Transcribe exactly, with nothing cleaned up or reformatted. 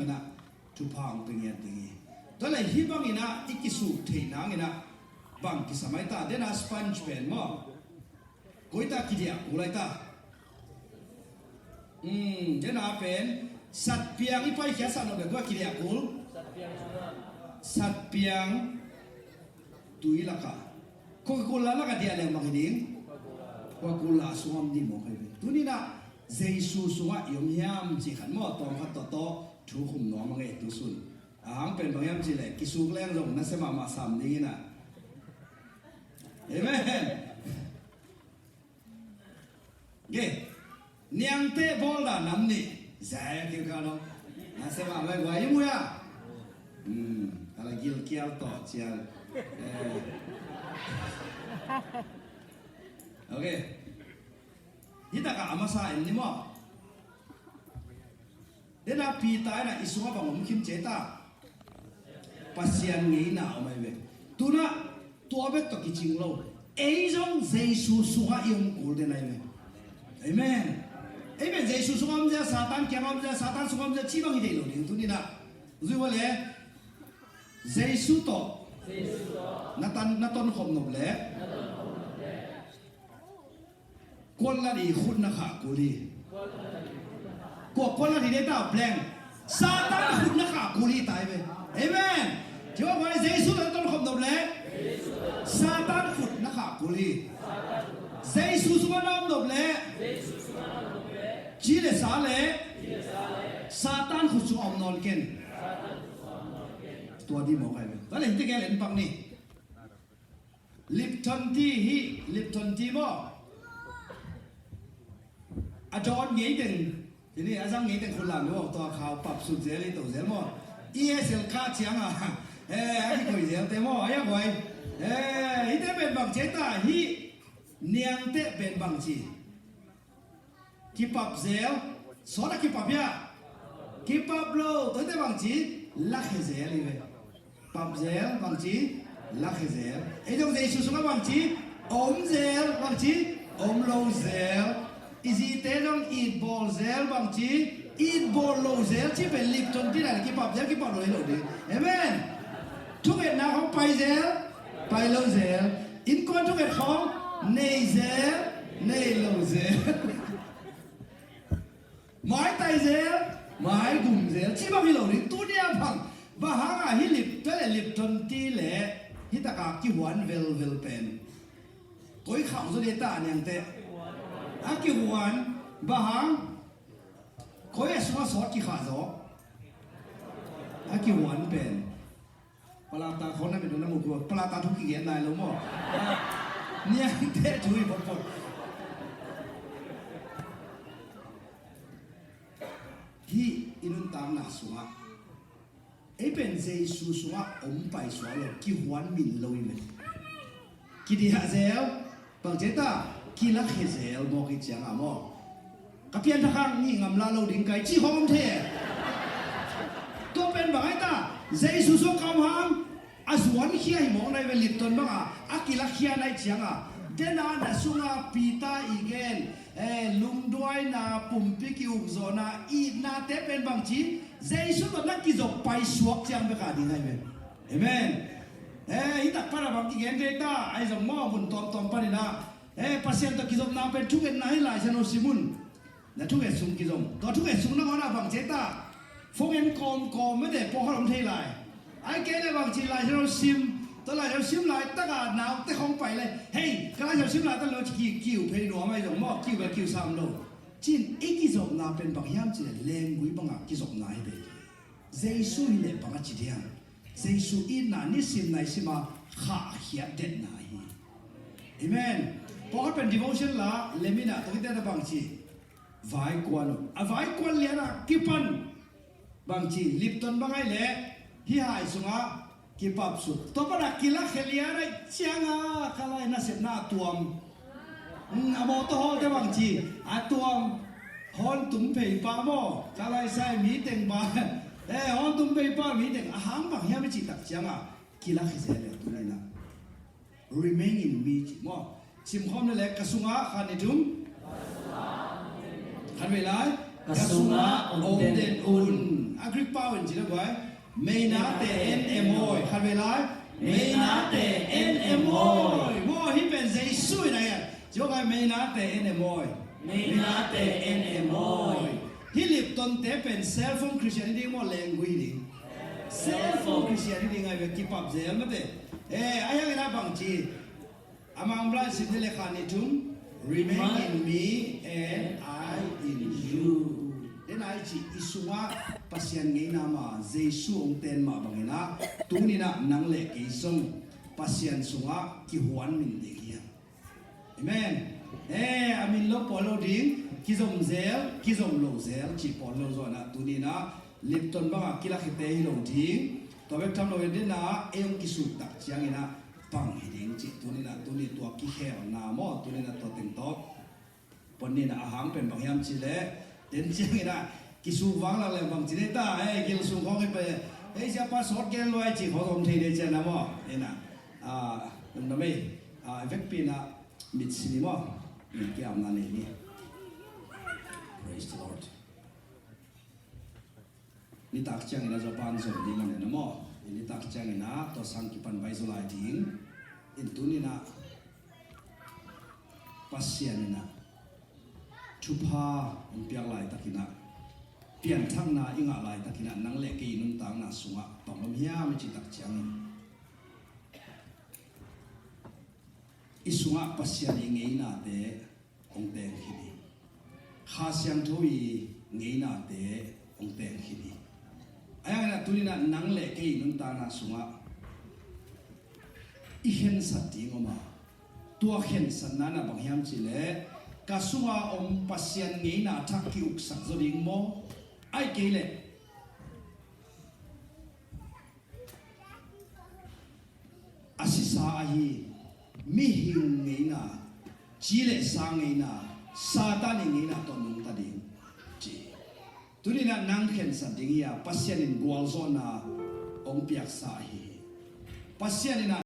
Ina thupha hong pia ngiat ding hi. Tua leh hih bangin ah i kisuk theih nangin ah bang kisam ai ta, dena sponge pen maw? Koi ta kidiah kul ai ta. Hmm, dena pen satpiang i paikhiat sa nop leh koi kidiah kul. Satpiang tui laka, Coca-Cola laka diah leng bang hi ding? Coca-Cola sungah om ding maw kai ve. Tuni-in ah Jesu sungah i om hiam cih khat maw, tawm khat tawh tawh thu khum nuam a ngei tu sun. A hang pen bang hiam cih leh kisuk leng zong nasia mahmah sam ding in ah. Amen. Ge, niangte bawl dan nam nih. Zai a kilkal dong. Nasia mahmah guai i muh a. Hmm, a la gilkial tawh cian. Eh. Ok. Hih takah a masa en ni maw? Dena Peter in ah i sungah bang om khin ci ai ta? Pasian ngeina om ai ve. Tu-in ah tua bek tawh kicing lo. Ei zong Jesu sungah i om kul den ai ve. Amen. Amen. Jesu sungah om zel, Satan kiangah om zel, Satan sungah om zel, cih bang hi thei lo ding tuni-in ah. Zui ua leh. Jesu tawh na tan, na tonkhop nop leh. Kualat i khut na khah kul hi. Kua kualat hi dei ta, blank. Satan khut na khah kul hi ta hi ve. Amen. Jehovah Jesu tawh na tonkhop nop leh Satan khut na khah kul hi. Jesu sungah na om nop leh ci le sa le Satan khut sungah om nawn ken. Tua ding maw kai ve. Tua leh hih tegel en pak ni. Lipton tea hi, Lipton tea maw? A dawn ngei teng, tuni a zang ngei teng khut lam lo, tua khau pap sut zel, i to zel maw? E S L ka ciang a, eh, a kikoi zel te maw, a ya koi. Eh, hih te pen bang ci ai ta, hih niangte pen bang ci. Kipap zel, sawt a kipap hiam? Kipap lo, tuate bang ci, lakhia zel hi ve. Pap zel, bang ci, lakhia zel. Ei zong Jesu sungah bang ci, om zel, bang ci, om lo zel. I zite zong it bawl zel, bang ci, it bawl lo zel, ci pen Lipton tea lai kipap zel, kipap lo hi lo ding. Amen. Thungetna khong pai zel, pai lo zel. Innkuan thunget khong nei zel, nei lo zel. Maitai zel, maigum zel, ci bang hi lo ding. Tuni a bang, bang hang a hih Lipton le Lipton tea le hih taka kihuan velvel pen koi khauh zaw ding ta, niangte? A kihuan, bang hang? Koi a sungah sawt kikhah zaw? A kihuan pen. Palata khawng na mit na mu kua, palata thu kigen nai lo maw? Niangte thu hi photphot. Hih i nuntakna sungah ei pen Jesu sungah om paisuak lo, kihuan min lo hi ve. Kidiah zel, bang ci ai ta, kilakhia zel mawk hi ciang a maw? Ka pianthak hang nih ngamla lo ding kai, ci khawng om thei e. Tua pen bang ai ta, Jesu sungah ka om hang, a zuankhia hi mawk nai ve, Lipton bang a, a kilakhia nai ciang a. Dena na sungah Peter i gen, eh, lungduaina, pumpi ki-ukzawhna, itnate pen bang ci, Jesu tawh na kizop paisuak ciang bek a ding ai ve. Amen. Eh, hih tak pan a bang kigen thei ta, ai zong maw mun tuamtuam panin ah. Eh, Pasian tawh kizopna pen thungetna hi lai, Lai Siangtho sim un. Na thunget sung kizom. Tua thunget sung nangawn ah bang ci ai ta? Phone en kawmkawm mete pawlkhat om thei lai. Ai kei le bang ci Lai Siangtho sim. Tua Lai Siangtho sim laitak a naute khong pai le. Hei, ka Lai Siangtho sim laitak lo ci ki, kiu phei nuam ai zong maw, kiu bel kiu sam lo. Cin i kizopna pen bang hiam ci le lenggui bangah kizopna hi ve. Jesu hi leh bang a ci diam? Jesu itna nisim naisim a khahkhiat detna hi. Amen. Pawlkhat pen devotion la lemin ah tawh kite na bang ci, vai kuan uh. A vai kuan lian ah kipan bang ci, Lipton bang ai leh hih hai sungah kipap suk. Tua pan a kilakhia lian ai ciang a ka lai nasepna a tuam. Hmm, a mawtaw hawlte bang ci, a tuam. Hawn tum phei pa maw, ka lai sai mi teng ba. Eh, hawn tum phei pa mi teng a hang bang hiam i cih tak ciang a kilakhia zel le tuni-in ah. Remain in me ci maw. Sim khawm le le, ka sungah khan i tum. Khan vei lai. Ka sungah om den un. A Greek pau in ci lo guai. Meinate en em awi. Khat vei lai. Meinate en em awi. Maw, hih pen Jesu in a hian. Ci lo guai, meinate en em awi. Meinate en em awi. Hih Lipton te pen cell phone Christian hi ding maw, lenggui hi ding. Cell phone Christian hi ding ai ve, kipap zel mate. Eh, a hiang in a bang ci. A mang blan sim ni le kha ni thum. Remain in me and I in you. Den a i ci i sungah Pasian ngeina mah Jesu hong ten mah bangin a, tuni in a nang le kei zong Pasian sungah kihuan min ding hi a. Amen. Eh, a min lo pawl lo ding, kizom zel, kizom lo zel, ci pawl lo zaw in a, tuni in a Lipton bangah kilak hi te hi lo ding. Tua bek tham lo in den a, ei hong kisuk tak ciangin a, bang hi ding ci, tuni in a, tuni tua kikhelna maw, tuni in a tua teng tawh. Pon ni in a, a hang pen bang hiam ci le, den ciangin a, kisuk vang lak le bang ci nei ta, eh, gil sung khawng hi pe, eh, siapa sawt gen luai ci khawng om thei dei cian a maw, in a, ah, namdam ei, ah, vekpi in a, mit si ni maw, mit kiamna nei ni. Praise the Lord. Nitak ciangin a Japan zong ding a nen a maw. Nitak ciangin a tua sang kipan bai zaw lai ding. In tuni in a Pasian in a thupha hong piak laitakin a, pianthakna i ngah laitakin a, nang le kei i nuntakna sungah tawm om hiam i citak ciangin. I sungah Pasian i ngeinate hong teng khit hi. Kha Siangtho i ngeinate hong teng khit hi. A hiangin a tuni in a nang le kei i nuntakna sungah i khensat ding om a. Tua khensatna in a bang hiam ci le, ka sunga om Pasian ngeina thak ki-uksak zaw ding maw? Ai kei le a sisa ahi mihing ngeina, ci le sa ngeina, Satan i ngeina tawh nungta ding ci. Tuni in a nang khensat ding hi a, Pasian in gualzawhna hong piaksa ahi hi. Pasian in a